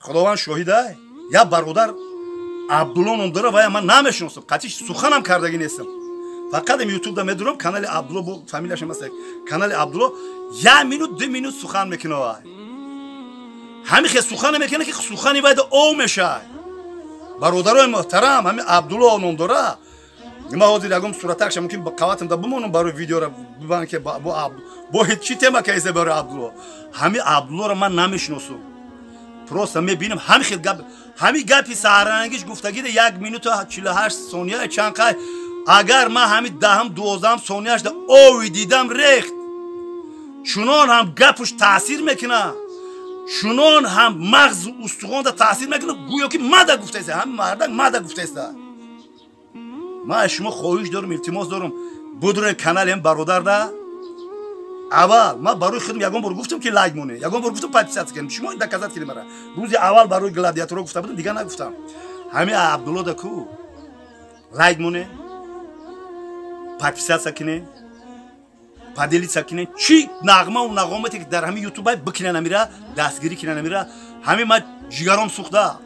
Худованд шоҳида, як бародар Абдулло ном дора, вая ман намешиносам, қатъи суханам кардагӣ нестам. Фақат им ютубда медурам, канали Абдулло, бо фамилияшам аст, канали Абдулло, як минут, 2 минут сухан мекуна. Вай ҳами хе сухане мекуна, ки сухани вайда ов мешай. Бародарои муҳтарам, ҳами Абдулло ном дора. Ма ҳозир ягон суратакша мумкин ба қаватам да бимонам, барои видеора бибан, ки бо чӣ тема кайсе барои Абдулло. Ҳами Абдуллоро ман намешиносам, просто мебинам, ҳами хел гап, ҳами гапи саҳарангиш гуфтагида, 1 минуту 48 сония чанд қай. Агар ман ҳами 10-ум, 12-ум сонияшда ови дидам рехт, чунон ҳам гапуш таъсир мекуна, чунон ҳам мағзу устухонда таъсир мекуна, гӯё ки мада гуфтаеста, ҳами мардак мада гуфтаеста. Ман аз шумо хоҳиш дорам, илтимос дорам, будурен канали ҳам бародарда. Аввал ман барои худам ягон бор гуфтам, ки лайк моне, ягон бор гуфтам, подписаться кунем? Шумо доказать кунем. Мара рӯзи аввал барои гладиаторо гуфта будам, дигар нагуфтам. Ҳами Абдулло да ку лайк моне, подписаться кунем, поделиться кунем, чӣ нағмаву нағомате, ки дар ҳами ютубай бикунан, амира дастгирӣ кунан. Амира ҳами ман ҷигаром сӯхта.